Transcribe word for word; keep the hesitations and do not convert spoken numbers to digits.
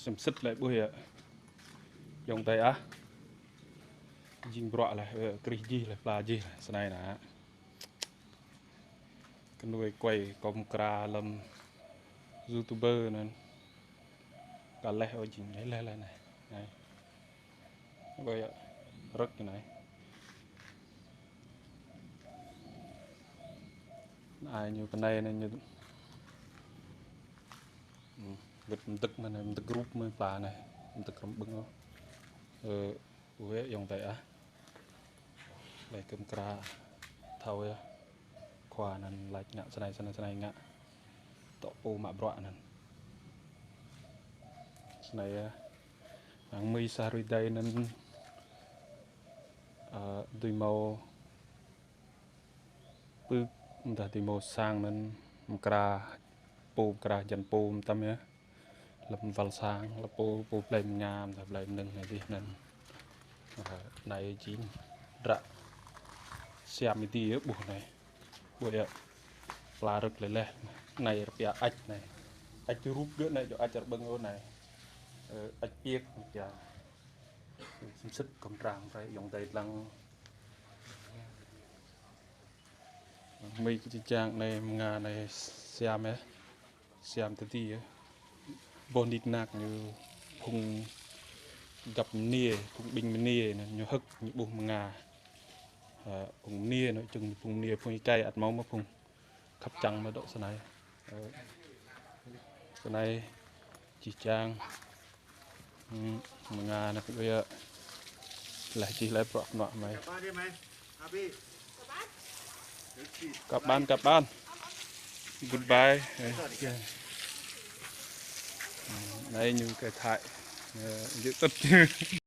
Čăm sĭt leh ƀuh yơh. Ayŏng adei ah. Jing bruă leh, ơ, krih jih leh, pla jih leh, snei anăn. Knuih kuai kâo mkra hlăm YouTuber anăn. Ka leh ôh jing leh, leh, leh anei. Anei. Ƀuh yơh, rơ̆k anei. Anei ñu kơ anei anei ñu. Hmm, wĭt mdơ̆k mơh anei, mdơ̆k rup mơh pla anei. Mdơ̆k răm ƀơ̆ng ôh. Ơ, ƀuh yơh ayŏng adei ah. Leh kơ mkra thâo yơh. Khua anăn lač ngă snei, snei, snei ngă. Tŏ pô mă bruă anăn. Snei yơh. Năng mui sa hruê dih anăn, ơ, dưi mâo pưk, mdah dưi mâo sang anăn mkra pô, mkra hjăn pô mtam yơh. Hlăm wăl sang, hlăm pô, pô blei mnga, mdah blei mnơ̆ng anei dih anăn. Ơ, anei jing dră siam êdi yơh ƀuh anei. Ƀuh yơh. Pla rơ̆k leh leh. Anei rơpia ač anei. Ač rup gơ̆ anei, djŏ ač rơƀơ̆ng ôh anei. Ơ, ač piêk anei pia. Čăm sĭt kâo mtrang brei ayŏng adei dlăng. Mui kơ jih jang anei mnga anei siam yơh. Siam tơdi yơh. Boh nik nak ñu phung găp mniê, phung ƀĭng mniê anăn ñu hơ̆k ñu ƀuh mnga. Ơ, phung mniê anăn čưng phung mniê, phung êkei ăt mâo mơh phung khăp čiăng mơh dŏ snei. Ơ, snei jih jang. Hmm, mnga anei kơ ƀuh yơh. Leh jih leh bruă knuă mei. Kăp ban, kăp ban. Goodbye. Ơ, anei ñu kơ Thái. Ơ, jư̆ tŭt.